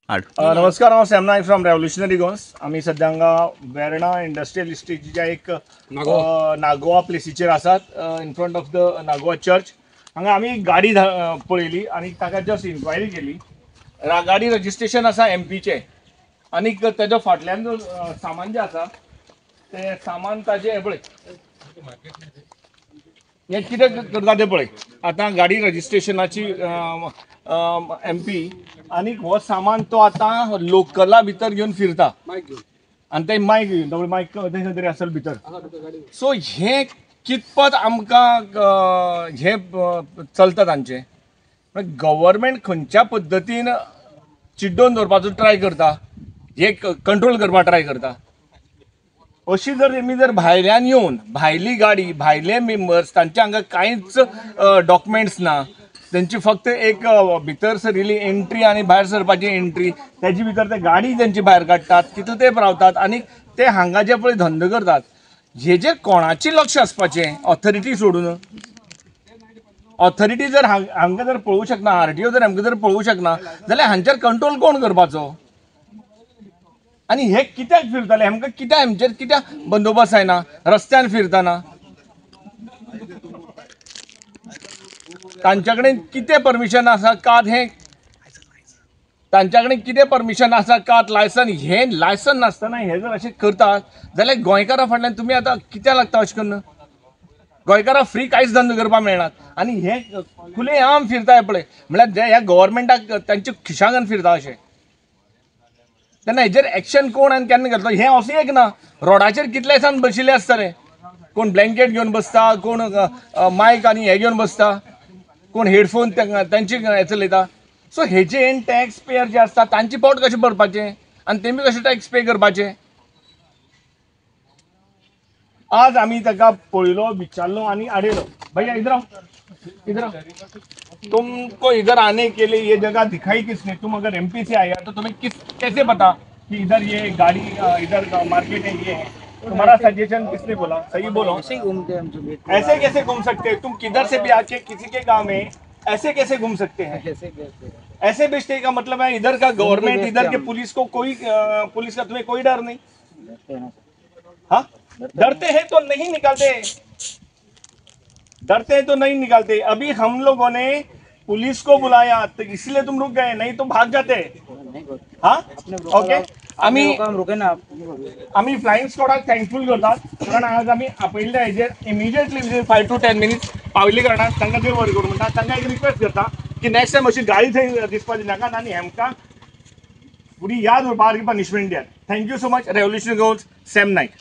नमस्कार, हांव Sam Naik from revolutionary Goans. आमी सद्या हांगा वेर्णा इंडस्ट्रियल इस्टेटीच्या एक नागोवा प्लेसीचेर आसात, in front of the Nagoa church. हांगा आमी गाडी पळयली आनी ताका जस्ट इन्क्वायरी केली. गाडी रजिस्ट्रेशन आसा एमपीचें आनी तेज्या फाटल्यान जो सामान जें आसा तें सामान ताजें पळय हें कितें करता तें पळय. आतां गाडी रजिस्ट्रेशनाची एमपी आनी हो सामान तो आतां लोकला भितर घेवन फिरता आनी ते मायक घेवन मायक थंय तरी आसल भितर. सो हें कितपत आमकां हें चलता तांचें. गव्हर्मेंट खंयच्या पद्दतीन चिड्डोवन दवरपाचो ट्राय करता, हे कंट्रोल करपाक ट्राय करता. अशी जर तेमी जर भायल्यान येवन भायली गाडी भायले मेंबर्स तांच्या हांगा कांयच डॉक्युमेंट्स ना, तेंची फक्त एक भितर सरिल्ली एंट्री आनी भायर सरपाची एंट्री, तेजी भितर ते गाडी तेंची भायर काडटात, तितू ते रावतात आनी ते हांगा जे पळय धंदो करतात हेजेर कोणाचें लक्ष आसपाचें? ऑथॉरिटी सोडून. ऑथॉरिटी जर हांगा जर पळोवंक शकना, आरटीओ जर आमकां जर पळोवंक शकना जाल्यार हांचेर कंट्रोल कोण करपाचो? आनी हे कित्याक फिरताले? आमकां कित्याक हेमचेर कित्याक बंदोबस्त जायना रस्त्यान फिरतना? तांच्या कडेन कितें परमिशन आसा कात हें तांच्या कडेन कितें परमिशन आसा कात लायसन हें लायसन नासतना हे जर अशें करतात जाल्यार गोंयकारां फाटल्यान तुमी आतां कित्याक लागता अशें करून? गोंयकारां फ्री कांयच धंदो करपाक मेळनात आनी हे खुले आम फिरता पळय, म्हळ्यार ह्या गव्हर्मेंटाक तांच्या खिशांत फिरता अशें. तेन्ना हेजेर एक्शन कोण आनी केन्ना घेतलो हें अशें एक ना. रोडाचेर कितले दिसान बशिल्ले आसतले, कोण ब्लँकेट घेवन बसता, कोण मायक आनी हें घेवन बसता, कोण हेडफोन तांची हें चलयता. सो हेजे टॅक्स पेयर जे आसता तांची पोट कशें भरपाचें आनी तेमी कशें टॅक्स पे करपाचें? आज आमी ताका पळयलो, विचारलो आनी आडयलो. भैया इधर आओ, इधर आओ. तुमको इधर आने के लिए ये जगह दिखाई किसने? तुम अगर एमपी से आया तो तुम्हें किस कैसे पता कि इधर ये गाड़ी इधर मार्केट है, ये है? तुम्हारा सजेशन किसने बोला? सही बोलो. ऐसे घूमते हैं हम. ऐसे कैसे घूम सकते हैं? तुम किधर से भी आके किसी के गांव में ऐसे कैसे घूम सकते हैं? ऐसे बेचते का मतलब है इधर का गवर्नमेंट, इधर के पुलिस को कोई पुलिस का तुम्हें कोई डर नहीं? हाँ, डरते हैं तो नहीं निकालते, डरते हैं तो नहीं निकालते. अभी हम लोगों ने पुलिस को बुलाया तो इसलिए तुम रुक गए, नहीं तो भाग जाते. हाँ, ओके. आम्ही आम्ही फ्लाइंग स्क्वॉडाक थँकफूल करतात कारण आज आमी आपयल्ल्या हेजेर इमिजिएटली विदीन 5 to 10 minutes पावली कारणान तांकां देव बरें करूं म्हणटा. तांकां एक रिक्वेस्ट करता की नेक्स्ट टायम अशी गाडी थंय दिसपाची नाका आनी हेमकां फुडें याद उरपा सारकी पनिशमेंट दियात. Thank you so much. Revolutionary Goans, Sam Naik.